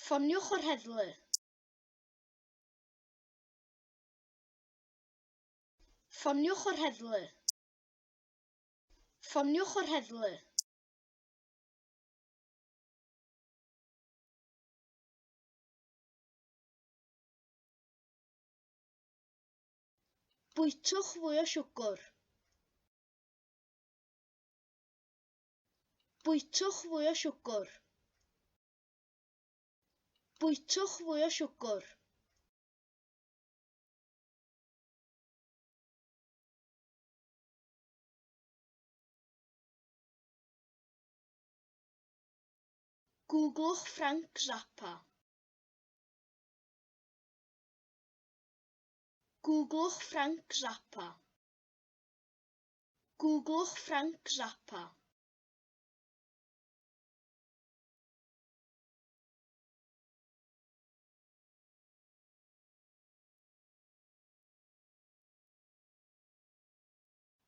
Ffoniwch yr heddlu. Ffoniwch yr heddlu. Ffoniwch yr heddlu. Bwytwch fwy o siwgr. Bwytwch fwy o siwgr. Bwytwch fwy o siwgr. Googlwch Frank Zappa. Googlwch Frank Zappa. Googlwch Frank Zappa.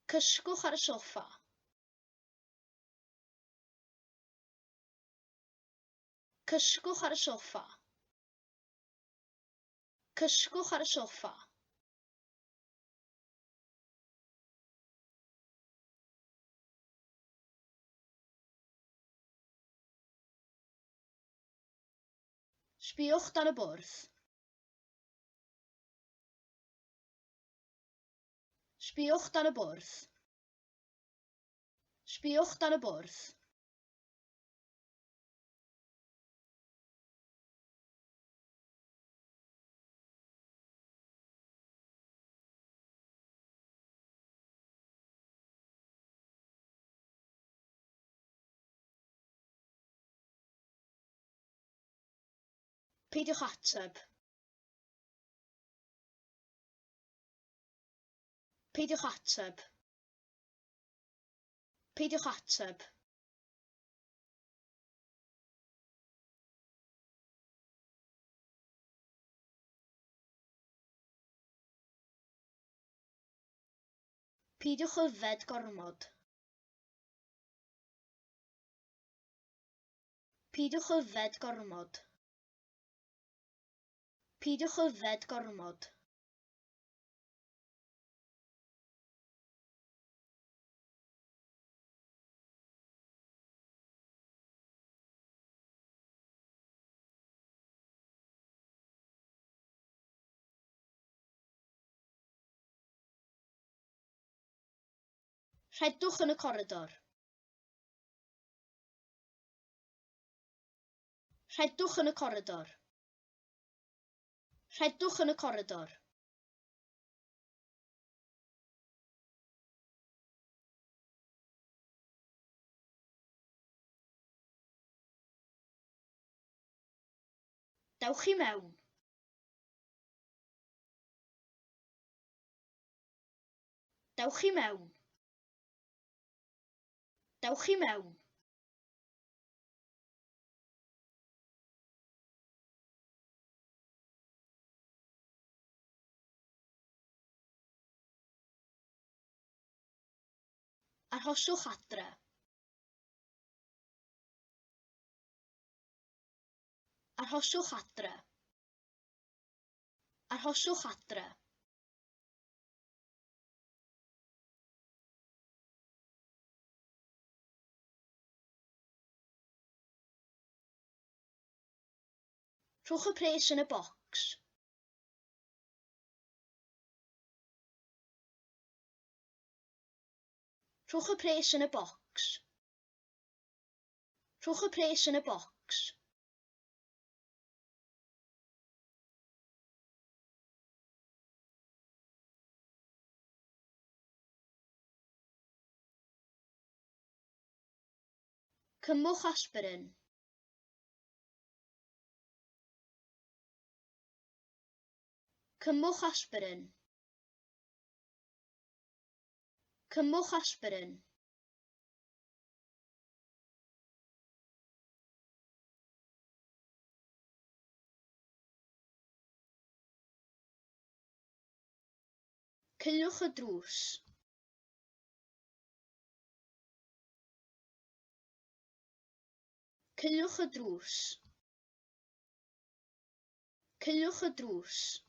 Cysgwch ar y soffa. Cysgwch ar y soffa. Cysgwch ar y soffa. Sbïwch dan y bwrdd. Sbïwch dan y bwrdd. Sbïwch dan y bwrdd. Peidiwch ateb. Peidiwch ateb. Peidiwch ateb. Peidiwch yfed gormod. Peidiwch yfed gormod. Peidiwch yfed gormod. Rhedwch yn y coridor. Rhedwch yn y coridor. Rhedwch yn y coridor. Dewch i mewn. Dewch i mewn. Dewch i mewn. Arhoswch adre. Arhoswch adre. Arhoswch adre. Rhowch y pres yn y bocs. Rhowch y pres yn y bocs. Rhowch y pres yn y bocs. Cymwch aspirin. Cymwch aspirin. Cymwch aspirin. Caewch y drws. Caewch y drws. Caewch y drws.